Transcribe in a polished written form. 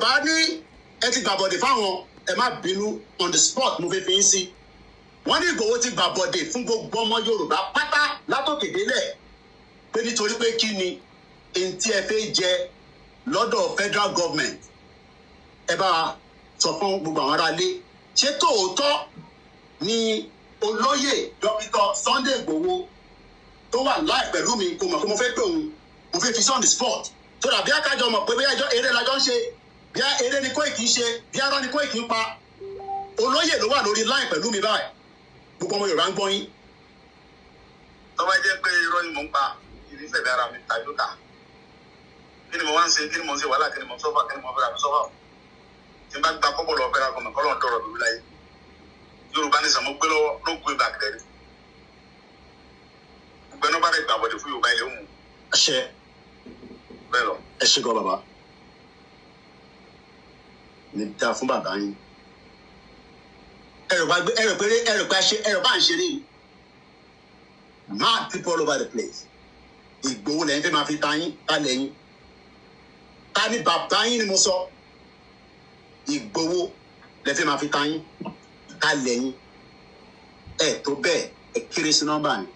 Yorùbá ní ẹ ti gbàbọ̀dè fáwọn. Ẹ má bínú, on the spot mo fi fi ń sí. Wọ́n ní Ìgbòho ti gbàbọ̀dè fún gbogbo ọmọ Yorùbá pátá látòkè délẹ̀, pé nítorí pé kí ni èyí tí ẹ fẹ́ jẹ lọ́dọ̀ federal government. Ẹ bá sọ fún gbogbo àwọn aráalé, ṣé tòótọ́ ni olóyè Dókítà Sunday Ìgbòho tó wà live pẹ̀lú mi kò mọ̀ pé mo fẹ́ pè òun, mo fẹ́ fi sí on the spot tó dàbí àkájọ mọ̀ pé bóyá eré lajọ ń ṣe, bí eré ni Koiki ń ṣe, bí ará ni Koiki ń pa? Olóyè ló wà lórí line pẹ̀lú mi báyìí. Gbogbo ọmọ Yorùbá ń gbọ́ yín. Tó bá jẹ́ pé irọ́ ni mò ń pa, ìrísẹ̀ dára mi tàbí ó ta, kí ni mo wá ń ṣe? Kí ni mo ń ṣe wàhálà? Kí ni mo ń suffer? Kí ni mo fẹ́ ra mi suffer? Tí n bá gba kọ́bọ̀ lọ fẹ́ra gọmọ kọ́lọ́ ń dọ̀rọ̀ lórí láyé. Yorùbá ní sàmó gbé lọ́wọ́, no going back dẹ́rẹ́. Gbogbo ẹni bá dẹ̀ gbà bọ̀dẹ̀ fún Yorùbá, ilé òun. Àṣẹ. Bẹ́ẹ̀ lọ. Ẹ ṣe gan, bàbá ní dáa fún bàbá yín. Ẹ rò pé ẹ rò pé ẹ rò bá ń ṣeré ni. Mad people all over the place. Ìgbòho lẹ́yìn fẹ́ máa fi ta yín. Ta lẹ́yìn? Ta ni bàbá yín ni mo sọ? Ìgbòho lẹ́fẹ́ máa fi ta yín. Ta lẹ́yìn? Ẹ tó bẹ́ẹ̀, ẹ kéré sí nọ́mbà ni.